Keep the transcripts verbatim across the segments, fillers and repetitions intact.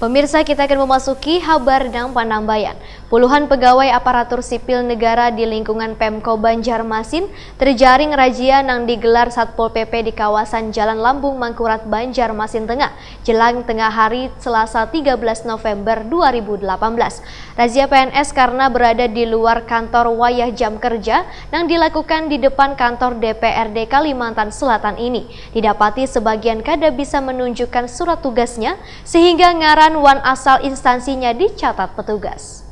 Pemirsa, kita akan memasuki habar dan panambayan. Puluhan pegawai aparatur sipil negara di lingkungan Pemko Banjarmasin terjaring razia nang digelar Satpol P P di kawasan Jalan Lambung Mangkurat, Banjarmasin Tengah, jelang tengah hari Selasa tiga belas November dua ribu delapan belas. Razia P N S karena berada di luar kantor wayah jam kerja nang dilakukan di depan kantor D P R D Kalimantan Selatan ini didapati sebagian kada bisa menunjukkan surat tugasnya, sehingga ngaran wan asal instansinya dicatat petugas.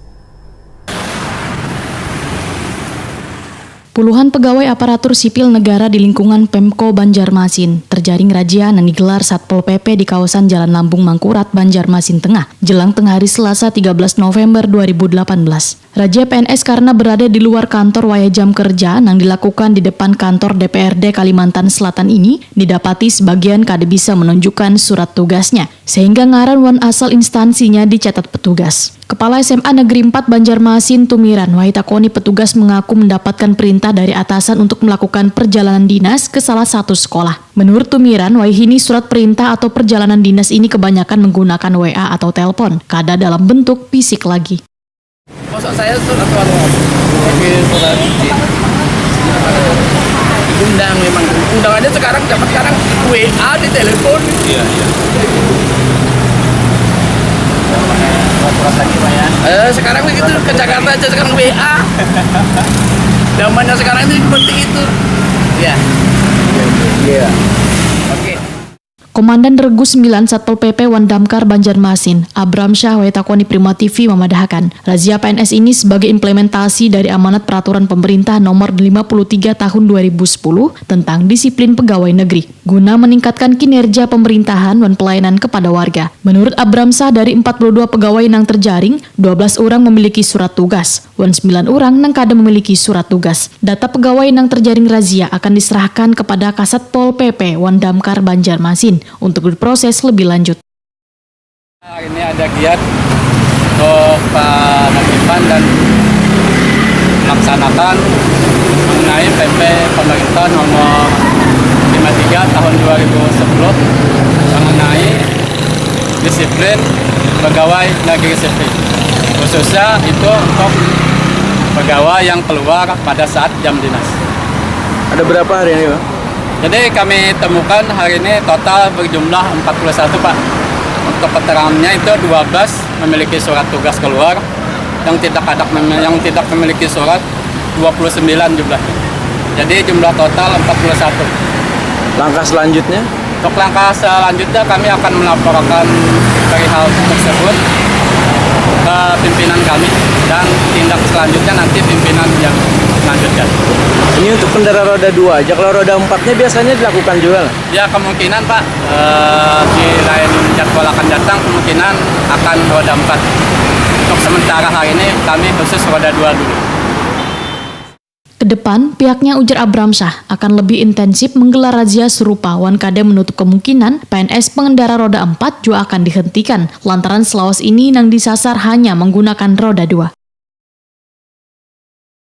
Puluhan pegawai aparatur sipil negara di lingkungan Pemko Banjarmasin terjaring razia nang digelar Satpol P P di kawasan Jalan Lambung Mangkurat, Banjarmasin Tengah, jelang tengah hari Selasa tiga belas November dua ribu delapan belas. Razia P N S karena berada di luar kantor wayah jam kerja nang dilakukan di depan kantor D P R D Kalimantan Selatan ini didapati sebagian kada bisa menunjukkan surat tugasnya, sehingga ngaran wan asal instansinya dicatat petugas. Kepala S M A Negeri empat Banjarmasin, Tumiran, wahai takoni petugas, mengaku mendapatkan perintah dari atasan untuk melakukan perjalanan dinas ke salah satu sekolah. Menurut Tumiran, wayahini surat perintah atau perjalanan dinas ini kebanyakan menggunakan W A atau telepon, kada dalam bentuk fisik lagi. Masa saya surat anu, pakai surat izin. Undang memang. Undangannya sekarang, zaman sekarang W A di telepon. Iya, iya. Surat lagi, Pak, ya. Eh, sekarang begitu, ke Jakarta aja sekarang W A. Zamannya sekarang itu seperti itu. Iya. Iya. Oke. Komandan Regu sembilan Satpol P P wan Damkar Banjarmasin, Abram Syah, wayah takoni Prima T V, mamadahakan, razia P N S ini sebagai implementasi dari amanat peraturan pemerintah nomor lima puluh tiga tahun dua ribu sepuluh tentang disiplin pegawai negeri, guna meningkatkan kinerja pemerintahan wan pelayanan kepada warga. Menurut Abram Syah, dari empat puluh dua pegawai nang terjaring, dua belas urang memiliki surat tugas, wan sembilan urang nang kada memiliki surat tugas. Data pegawai nang terjaring razia akan diserahkan kepada Kasatpol P P wan Damkar Banjarmasin untuk diproses lebih lanjut. Hari ini ada giat untuk penertiban dan melaksanakan mengenai P P pemerintah nomor lima tiga tahun dua ribu sepuluh mengenai disiplin pegawai negeri sipil, khususnya itu untuk pegawai yang keluar pada saat jam dinas. Ada berapa hari ini, Pak? Jadi kami temukan hari ini total berjumlah empat puluh satu, Pak. Untuk keterangannya itu dua belas memiliki surat tugas keluar, yang tidak ada mem- yang tidak memiliki surat dua puluh sembilan jumlahnya. Jadi jumlah total empat puluh satu. Langkah selanjutnya? Untuk langkah selanjutnya kami akan melaporkan perihal tersebut ke pimpinan kami dan tindak selanjutnya nanti pimpinan yang melanjutkan. Ini untuk kendaraan roda dua aja, kalau roda empatnya biasanya dilakukan juga lah? Ya, kemungkinan, Pak, eh, di lain jadwal akan datang kemungkinan akan roda empat. Untuk sementara hari ini kami khusus roda dua dulu. Kedepan, pihaknya, ujar Abram Syah, akan lebih intensif menggelar razia serupa wan kada menutup kemungkinan P N S pengendara roda empat jua akan dihentikan lantaran selawas ini nang disasar hanya menggunakan roda dua.